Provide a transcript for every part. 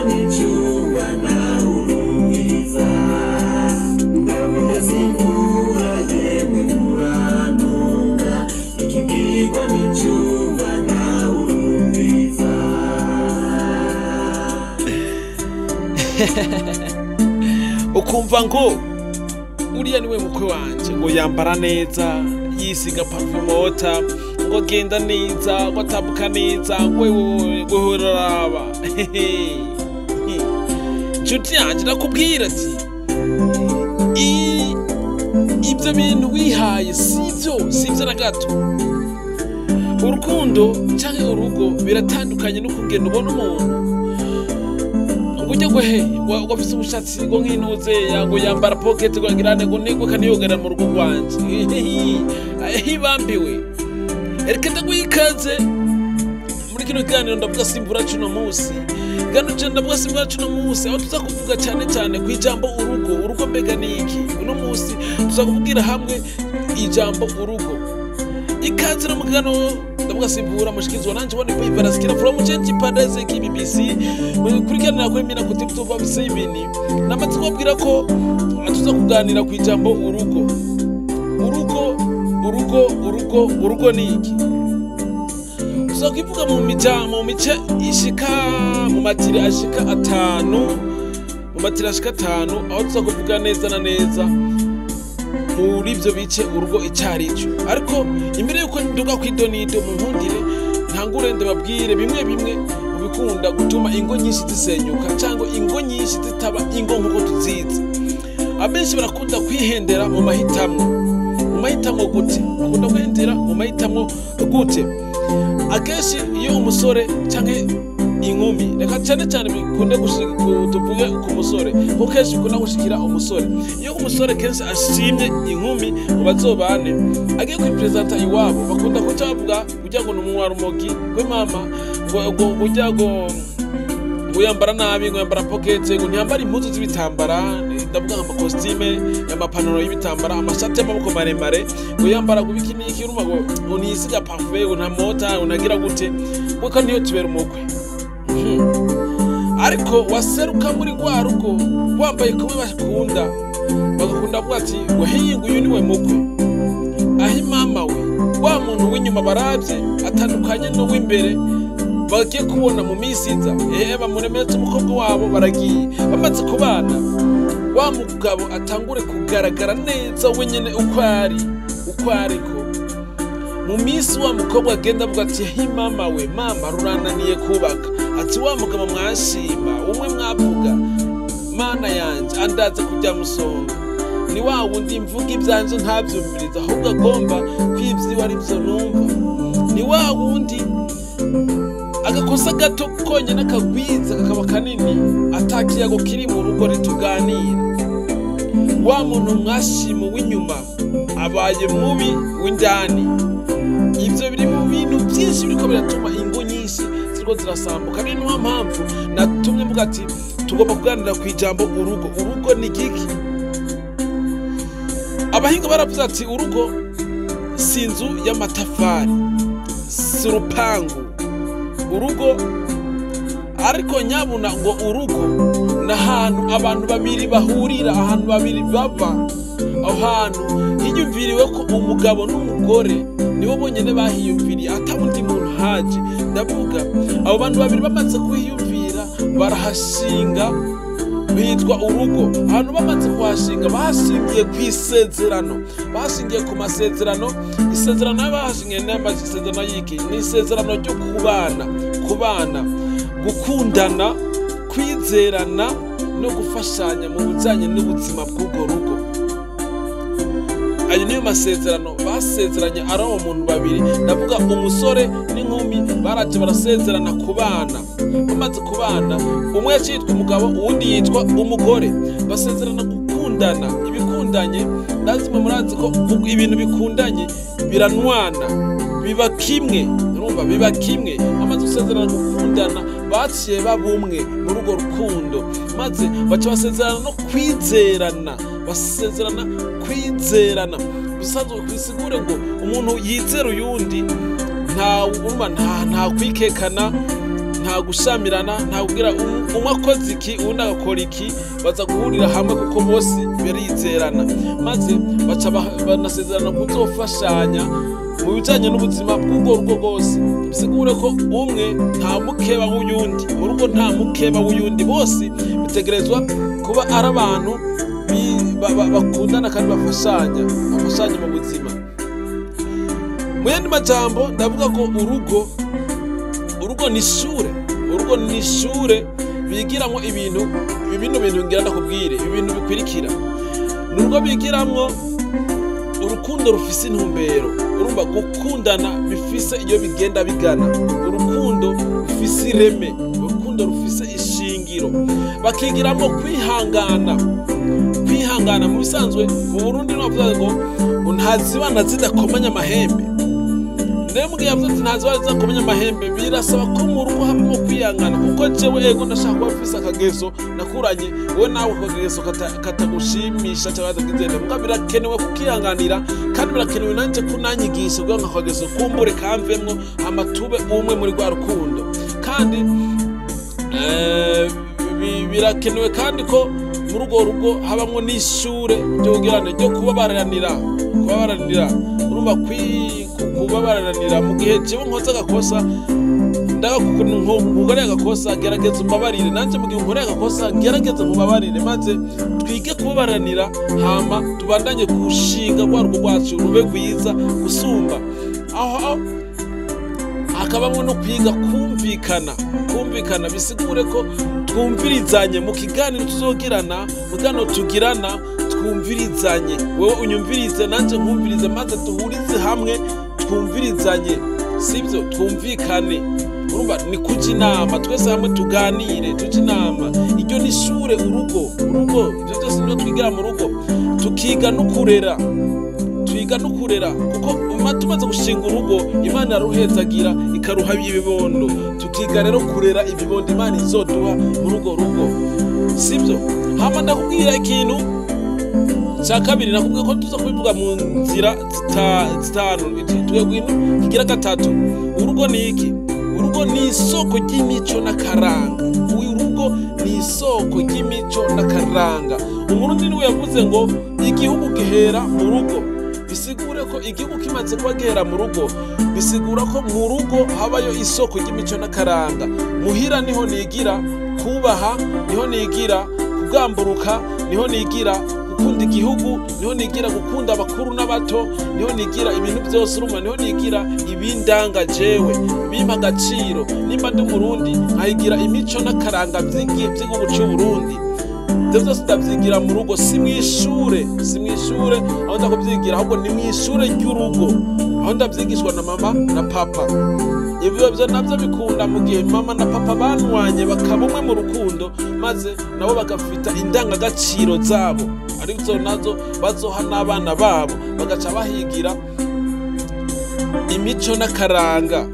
N'icyumba nawe urumviriza. Ndavuga simvura, yemwe murantunga, ikibwirwa n'icyumba nawe urumviriza. Ukumva ngo uriya niwe mukwe wanje, ngo yambara neza, yisiga parfumota, ngo agenda neza, ngo atambuka neza, ngo wewe ngo uraraba. Nshuti yanjye, ndakubwira ati ibyo bintu wihaye sibyo, sibyo na gato. Urukundo cyangwa urugo biratandukanye n'ukugenda ubona umuntu ngo ujye ngo he ngo afise umushatsi ngo nk'intuze, ngo yambara pocket, ngo agirane, ngo nigwe kaniyogera mu rugo rwanje hibambiwe. Reka ndaguha ikaze muri kino kiganiro Ndavuga Simvura cuno munsi. Kiganiro ca Ndavuga Simvura cuno munsi, aho tuza kuvuga cyane cyane ku ijambo urugo. Urugo mbega ni iki? Uno munsi tuza kuvugira hamwe ijambo urugo. Ikaze no mu kiganiro Ndavuga Simvura, mushikirizwa nanje ubona ko Ivarasikira from Change Paradise KBBC, kurikiranira kuri mina ku TV 257. Namaze kubabwira ko tuza kuganira ku ijambo urugo. Urugo, urugo, urugo, urugo ni iki? Tuza kubivuga mu mica, mu mice ishika mu matiri ashika 5, mu matiri ashika 5, aho tuza kuvuga neza na neza muri ibyo bice urugo icarico. Ariko imbere yuko nduga kwidonido, mu nkundire ntangure ndababwire bimwe bimwe mu bikunda gutuma ingo nyinshi zisenyuka cyangwa ingo nyinshi zitaba ingo nk'uko tuzizi. Abenshi barakunda kwihendera mu mahitamwo. Mu mahitamwo gute? Bakunda kwihendera mu mahitamwo gute? Akenshi iyo umusore cyangwa inkumi, reka cyane cyane bikunde tuvuge ku musore, kuko kenshi bikunda gushikira umusore. Iyo umusore kenshi ashimye inkumi ngo bazobane, agiye kwipresenta iwabo, bakunda kuca bavuga kugira ngo ni umwarumogi gwe mama, ngo kugira ngo yambara nabi, ngo yambara pocket, ngo ntiyambara impuzu z'ibitambara, ndavuga amakositime, amapantaro y'ibitambara, amashati y'amaboko maremare, ngo yambara ngo ibiki n'iki, urumva ngo ntiyisiga parfum, ngo nta mota, ngo ntagira gute, ngo kandi niyo tubera umukwe. Ariko waseruka muri rwa rugo wambaye kumwe bakunda, bagakunda kuvuga ati ngo heyi, ngo uyu niwe mukwe. Aho imama we, wa muntu w'inyuma barabye atandukanye n'uw'imbere bagiye kubona mu minsi iza. Ehe, bamuremetse umukobwa wabo, baragiye, bamaze kubana, wa mugabo atangure kugaragara neza wenyine uko ari, uko ariko mu minsi wa mukobwa agenda avuga ati hi mama we, mama rurananiye kubaka, ati wa mugabo mwashima umwe mwavuga, mana yanje andaze kujya musonga, ni wa wundi mvuga ibyanje ntabyumviriza, ahubwo agomba kwibyiwa ari byo numva, ni wa wundi agakosa gato konyine akagwiza kakaba kanini, atakiyago kiri mu rugo rituganira. Wa muntu mwashima w'inyuma abaye mubi w'indani. Ibyo biri mu bintu byinshi biriko biratuma ingo nyinshi ziriko zirasambuka. Ni niyo mpamvu natumye mvuga ati tugomba kuganira ku ijambo urugo. Urugo ni giki? Abahinga baravuze ati urugo si inzu y'amatafari, si urupangu urugo, ariko nyabuna ngo urugo ni ahantu abantu babiri bahurira, ahantu babiri baba. Aho hantu hiyumviriwe ko umugabo n'umugore nibo bonyine bahiyumviriye, ata wundi muntu haje. Ndavuga abo bantu babiri bamaze kuhiyumvira barahashinga, bitwa urugo. Ahantu bamaze kuhashinga, bahashingiye ku isezerano, bahashingiye ku masezerano. Isezerano bahashingiye ni amasezerano y'iki? Ni isezerano ryo kubana, kubana, gukundana, kwizerana no gufashanya mu bijyanye n'ubuzima bw'urwo rugo. Ayo niyo masezerano basezeranye ari abo muntu babiri, ndavuga umusore n'inkumi, baraje barasezerana kubana. Bamaze kubana, umwe yitwa umugabo, uwundi yitwa umugore, basezerana gukundana. Ibikundanye lazima murazi ko ibintu bikundanye biranwana, biba kimwe, urumva biba kimwe. Bamaze gusezerana gukundana, baciye babumwe muri urwo rukundo, maze baca basezerana no kwizerana, basezerana kwizerana. Bisanzwe kwisigure ngo umuntu yizera uyundi, nta urumva nta kwikekana, Nta gushamirana, nta kugira umwe akoze iki uwundi agakora iki. Baza guhurira hamwe kuko bose barizerana, maze baca banasezerana kuzofashanya mu bijanye n'ubuzima bw'urwo rugo rwose. Bisigure ko umwe nta mukeba w'uyundi mu rugo, nta mukeba w'uyundi. Bose bitegerezwa kuba ari abantu bakundana kandi bafashanya mu buzima. Mu yandi majambo, ndavuga ko urugo ni ishure. Urugo ni ishure bigiramwo ibintu ibi, bino bintu ngira ndakubwire, ibi bintu bikwirikira. Ni urugo bigiramwo urukundo rufise intumbero. Urumva, gukundana bifise iyo bigenda bigana, urukundo rufise ireme, urukundo rufise ishingiro. Bakigiramo kwihangana. Kwihangana mu bisanzwe mu Burundi niho bavuga ngo ntazibana zidakomanya amahembe. Rero mugihe yavuze ati ntazibana zidakomanya amahembe, birasaba ko mu rugo habamo kwihangana, kuko jewe ego ndashaka kuba mfise akageso nakuranye, wowe nawe ako kageso katagushimisha cyangwa katagizende, muga birakenewe kukihanganira, kandi birakenewe nanje kunanyigisha kugira ngo ako kageso kumbure kamvemwo, hama tube umwe muri rwa rukundo. Kandi birakenewe kandi ko muri urwo rugo habamwo n'ishure ryo kubabaranira. Urumva, kubabaranira mu gihe jewe nkoze agakosa, nkoreye agakosa, gerageza umbabarire. Nanjye mu gihe unkoreye agakosa, gerageza nkubabarire, maze twige kubabaranira, hama tubandanye gushinga rwa rugo rwacu rube rwiza gusumba. Aho hakabamwo no kwiga kumvikana. Kumvikana bisigure ko twumvirizanye mu kiganiro tuzogirana, mu kiganiro tugirana twumvirizanye, wewe unyumvirize nanjye nkumvirize, maze duhurize hamwe twumvirizanye, sibyo? Twumvikane. Urumva, ni kuja inama twese hamwe, tuganire, tujye inama. Iryo ni ishure, urugo. Urugo, ibyo byose nibyo twigira mu rugo. Tukiga no kurera, twiga no kurera, kuko tumaze gushinga urugo Imana iraruhezagira ikaruha ibibondo. Tukiga rero kurera ibibondo Imana izoduha muri urwo rugo, sibyo? Hama ndakubwira ikintu cya kabiri. Nakubwiye ko tuza kubivuga mu nzira zitanu. Tugiye ibintu kigira gatatu. Urugo ni iki? Urugo ni isoko ry'imico n'akaranga. Urugo ni isoko ry'imico n'akaranga. Umurundi niwe yavuze ngo igihugu gihera mu rugo. Bisigure ko igihugu kimaze kuba gihera mu rugo, bisigura ko mu rugo habayo isoko ry'imico n'akaranga. Muhira niho nigira kubaha, niho nigira kugamburuka, niho nigira gukunda igihugu, niho nigira gukunda abakuru n'abato, niho nigira ibintu byose. Urumva, niho nigira ibindanga jewe, bimpa agaciro. Nimba ndi Umurundi, nkayigira imico n'akaranga by'igihugu cy'Uburundi. Ibyo byose ndabyigira mu rugo, si mu ishure, si mu ishure aho nza kubyigira, ahubwo ni mu ishure ry'urugo aho ndabyigishwa na mama na papa. Ibyo byo nabyo bikunda mu gihe mama na papa banwanye bakaba umwe mu rukundo, maze nabo bagafita indangagaciro zabo, arizo nazo bazoha n'abana babo, bagaca bahigira imico n'akaranga,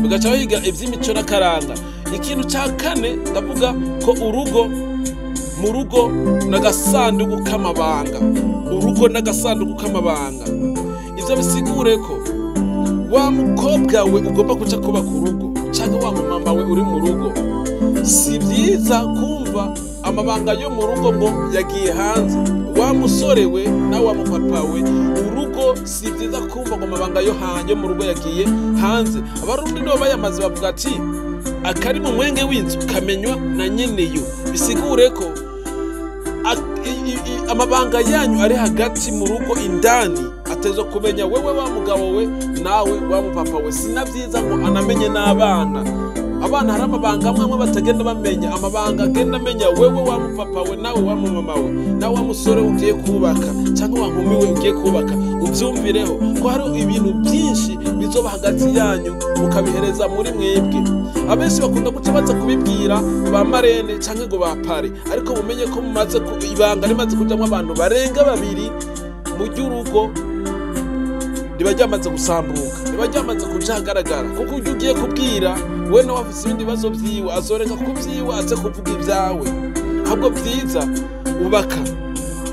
bagaca bahiga iby'imico n'akaranga. Ikintu cya kane, ndavuga ko urugo, mu rugo n'agasanduku k'amabanga. Urugo n'agasanduku k'amabanga. Ibyo bisigure ko wa mukobwa we ugomba kuca kubaka urugo, cyangwa wa mumama we uri mu rugo, si byiza kumva amabanga yo mu rugo ngo yagiye hanze. Wa musore we nawe wa mupapa we, urugo si byiza kumva ngo amabanga yo hanze mu rugo yagiye hanze. Abarundi nibo bayamaze, bavuga ati akari mu mwenge w'inzu kamenywa na nyeneyo. Bisigure ko amabanga yanyu ari hagati mu rugo indani ateza kumenya wewe wa mugabo we nawe wa mupapa we. Sina byiza ngo anamenye n'abana. Abana hari amabanga amwe amwe batagenda bamenya. Amabanga agenda amenya wewe wa mupapa we nawe wa mumama we nawe wa musore ugiye kubaka cyangwa wa nkumi we ugiye kubaka, ubyumvireho ko hari ibintu byinshi bizoba hagati yanyu mukabihereza muri mwebwe. Abenshi bakunda guca baza kubibwira ba marraine cyangwa ngo ba parrain, ariko mumenye ko mumaze ibanga rimaze kujyamo abantu barenga babiri mu ry'urugo, riba ryamaze gusambuka, riba ryamaze kuja ahagaragara, kuko ujya ugiye kubwira we nawe afise ibindi bibazo vyiwe, azoreka ku vyiwe aze kuvuga ibyawe. Ahubwo byiza ubaka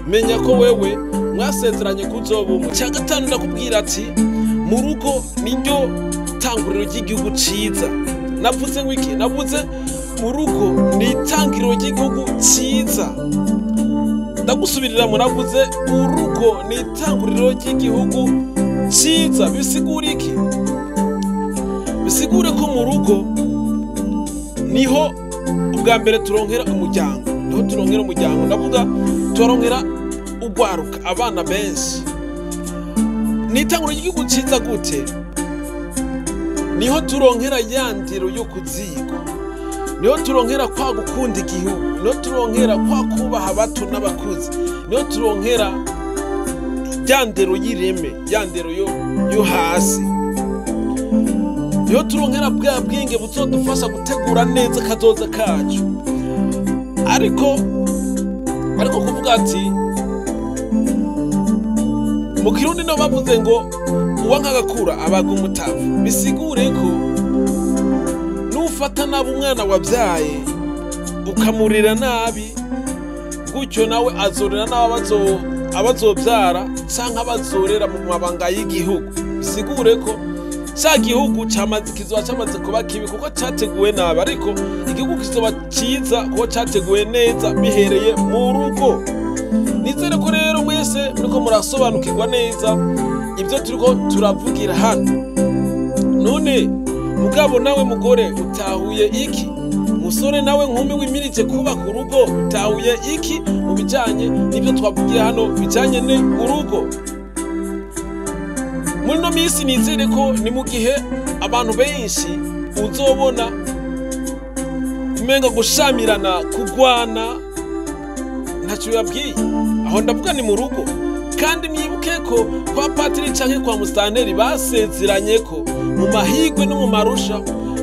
menya ko wewe mwasezeranye kuzoba umwe. Cya gatanu, ndakubwira ati mu rugo niryo itanguriro ry'igihugu ciza. Navuze ngo iki? Navuze urugo ni itangiriro ry'igihugu ciza. Ndagusubiriramo, navuze urugo ni itanguriro ry'igihugu ciza. Bisigura iki? Bisigure ko mu rugo niho ubwa mbere turonkera umuryango, niho turonkera umuryango, ndavuga turonkera ugwaruka, abana benshi. Ni itanguriro ry'igihugu ciza gute? Niho turonkera ya ndero yo kuziko, niho turonkera kwa gukunda igihugu, niho turonkera kwa kubaha abato n'abakuze, niho turonkera ya ndero y'ireme, ya ndero yo hasi, niho turonkera bwa bwenge buzodufasha gutegura neza kazoza kacu. Ariko kuvuga ati mu Kirundi no bavuze ngo uwa nkagakura abaga umutavu, bisigure ko nufata nabi umwana wabyaye ukamurira nabi gutyo, nawe azorera nabi abazobyara canke abazorera mu mabanga y'igihugu. Bisigure ko ca gihugu kizoba camaze kuba kibi kuko categuwe nabi, ariko igihugu kizoba ciza kuko categuwe neza bihereye mu rugo. Nizere ko rero mwese muriko murasobanukirwa neza ibyo turiko turavugira hano. None mugabo nawe mugore utahuye iki? Musore nawe nkumi wimirije kubaka urugo utahuye iki mu bijanye n'ibyo twavugiye hano bijanye ni urugo? Muri no minsi nizere ko ni mu gihe abantu benshi uzobona umenga gushamirana, kugwana ntacyo bibabwiye. Aho ndavuga ni mu rugo. Kandi mwibuke ko kwa patiri canke kwa musitanteri basezeranye ko mu mahigwe no mu marusha,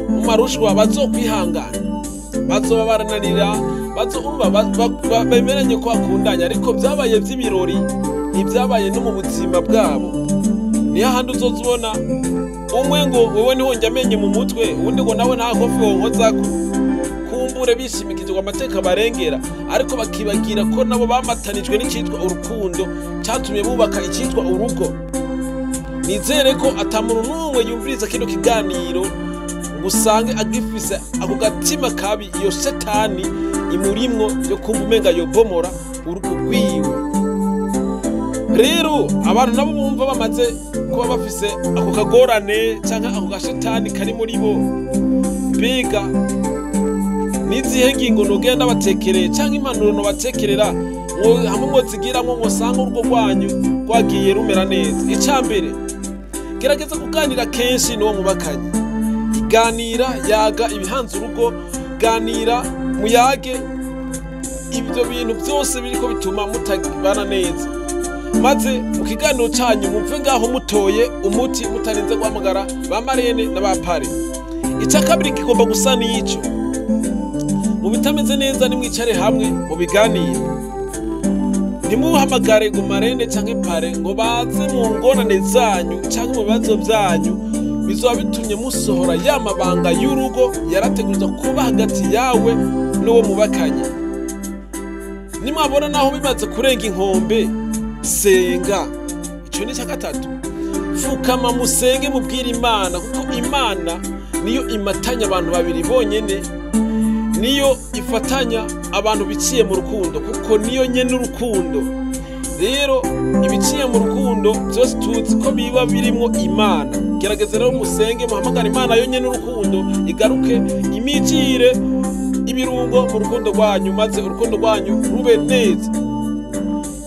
mu marushwa bazokwihangana, bazoba barananira, bazoumva bemeranye ko bakundanye, ariko byabaye by'ibirori, ntibyabaye no mu buzima bwabo. Niyo handi uzozubona umwe ngo wewe niho njya amenye mu mutwe, uwundi ngo nawe nta kofi wonkozako. Kumbure bishimikizwa amateka barengera, ariko bakibagira ko nabo bamatanijwe n'icitwa urukundo cyatumye bubaka icitwa urugo. Nizere ko atamuntu n'umwe yumviriza kino kiganiro ngo usange agifise ako gatima kabi, iyo shetani imurimwo yo kumva umenga yobomora urugo rwiwe. Rero abantu nabo bumva bamaze kuba bafise ako kagorane canke ako gashetani kari muri bo, mbega nizihe ngingo nogenda batekereye canke impanuro nobatekerera hamwe mwozigiramwo mwosanga urugo rwanyu rwagiye rumera neza? Icambere, gerageza kuganira kenshi n'uwo mubakanye. Ganira, yaga ibihanze urugo, ganira muyage ibyo bintu byose biriko bituma mutabana neza, maze mu kiganiro canyu mumve ngaho mutoye umuti mutarinze guhamagara ba marene n'abapare. Icya kabiri kigomba gusa n'ico, mu bitameze neza nimwicare hamwe mubiganire. Ntimuhamagare ngo marene canke pare ngo baze mu ngorane zanyu canke mu bibazo byanyu, bizoba bitumye musohora ya mabanga y'urugo yarategurizwa kuba hagati yawe n'uwo mubakanye. Nimwabona naho bimaze kurenga inkombe, senga. Ico ni icya gatatu. Fukama musenge mubwire Imana, kuko Imana niyo imatanya abantu babiri bonyene, niyo ifatanya abantu biciye mu rukundo, kuko niyo nyene urukundo. Rero ibiciye mu rukundo byose tuzi ko biba birimwo Imana. Gerageza rero musenge muhamagara Imana yo nyene urukundo, igaruke imicire ibirungo mu rukundo rwanyu, maze urukundo rwanyu rube neza.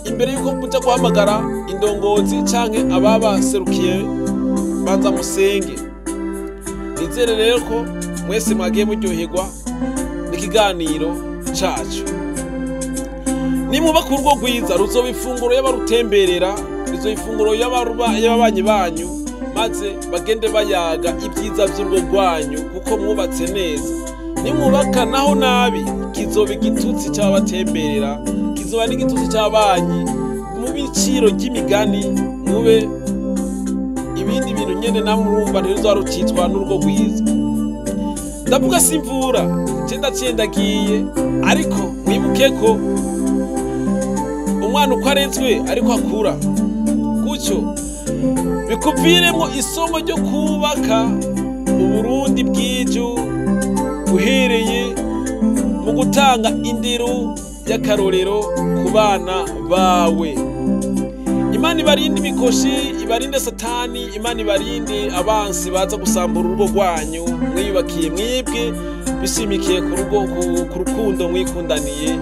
Imbere yuko muja guhamagara indongozi canke ababaserukiye, banza musenge. Nizere rero ko mwese mwagiye muryoherwa n'ikiganiro cacu. Nimubaka urugo rwiza, ruzoba ifunguro y'abarutemberera, ruzoba ifunguro y'ababanyi banyu, maze bagende bayaga ibyiza by'urugo rwanyu kuko mwubatse neza. Nimwubaka naho nabi, kizoba igitutsi cy'ababatemberera, kizoba n'igitutsi cy'abanyi mu biciro ry'imigani, mube ibindi bintu nyene namwe murumva ntiruzoba rucitwa n'urugo rwiza. Ndavuga simvura 99 agiye, ariko mwibuke ko umwana uko arezwe ariko akura, gutyo bikuviremo isomo ryo kubaka Uburundi bw'ejo, uhereye mu gutanga indero y'akarorero ku bana bawe. Imana ibarinde imikoshi, ibarinde Satani, Imana ibarinde abansi baza gusambura urugo rwanyu mwiyubakiye mwibwe, bishimikiye ku rugo, ku rukundo mwikundaniye.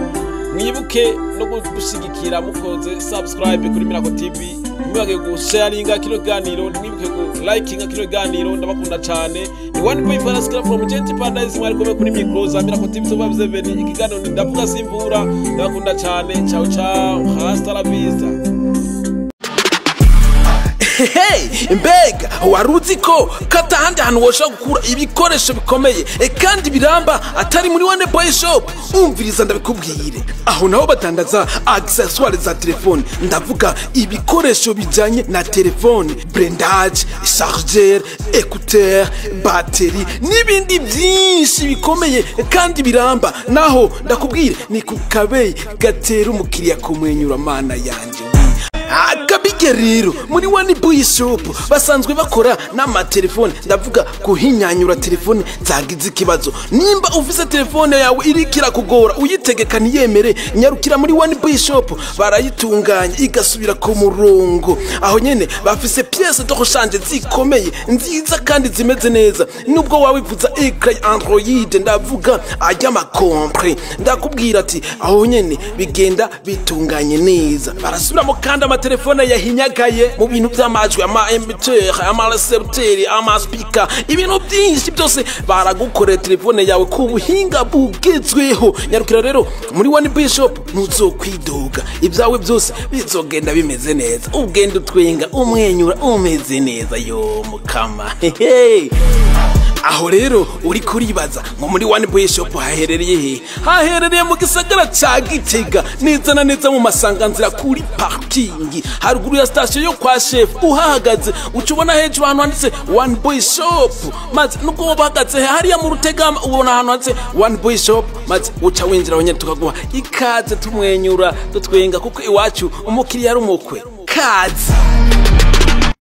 Mwibuke no gushigikira mukoze subscribe kuri Miracle TV, ntimwibage gusharinga kino kiganiro, ntimwibuke ku likinga kino kiganiro. Ndabakunda cyane. Ni One Boy Fanaskira from Gentle Paradise, mwari kumwe kuri micro za Miracle TV Super 7. Ikiganiro ni Ndavuga Simvura. Ndabakunda cyane. Ciao ciao, hasta la vista. Hey, mbega wari uzi ko atahandi hantu woshobora gukura ibikoresho bikomeye kandi biramba atari muri One Boy Shop? Umviriza ndabikubwire. Aho naho badandaza accessoires za telefone, ndavuga ibikoresho bijanye na telefone: blindage, chargeur, écouteur, batterie n'ibindi byinshi bikomeye kandi biramba. Naho ndakubwire, ni ku kabeyi gatera umukiriya kumwenyura. Mana yanje! Akabike rero, muri One Boy Shop basanzwe bakora n'amatelefone, ndavuga kuhinyanyura telefone zagize ikibazo. Nimba ufise telefone yawe iriko irakugora, uyitegeka ntiyemere, nyarukira muri One Boy Shop, barayitunganya igasubira ku murongo. Aho nyene bafise pièces de rechange zikomeye, nziza kandi zimeze neza. Nubwo wawivuza écran Android, ndavuga ajy'amakompre, ndakubwira ati aho nyene bigenda bitunganye neza. Barasubiramo kandi amatelefone yahinyagaye mu bintu by'amajwi, ama émetteur, ama récepteur, ama speaker, ibintu byinshi byose baragukorera telefone yawe ku buhinga bugezweho. Nyarukira rero muri One Boy Shop, ntuzokwidoga, ibyawe byose bizogenda bimeze neza, ugenda utwenga, umwenyura, umeze neza. Yo mukama, hehe. Aho rero uri kuribaza ngo muri One Boy Shop haherereye he? Haherereye mu gisagara ca Gitega, neza na neza mu masanganzira, kuri parking, haruguru ya station yo kwa Chef. Uhahagaze uca ubona hejuru ahantu handitse One Boy Shop, maze nubwo woba uhagaze hariya mu Rutegama, ubona ahantu handitse One Boy Shop, maze uca winjira aho nyene, tukaguha ikaze tumwenyura, dutwenga, kuko iwacu umukiriya ari umukwe. Kaze.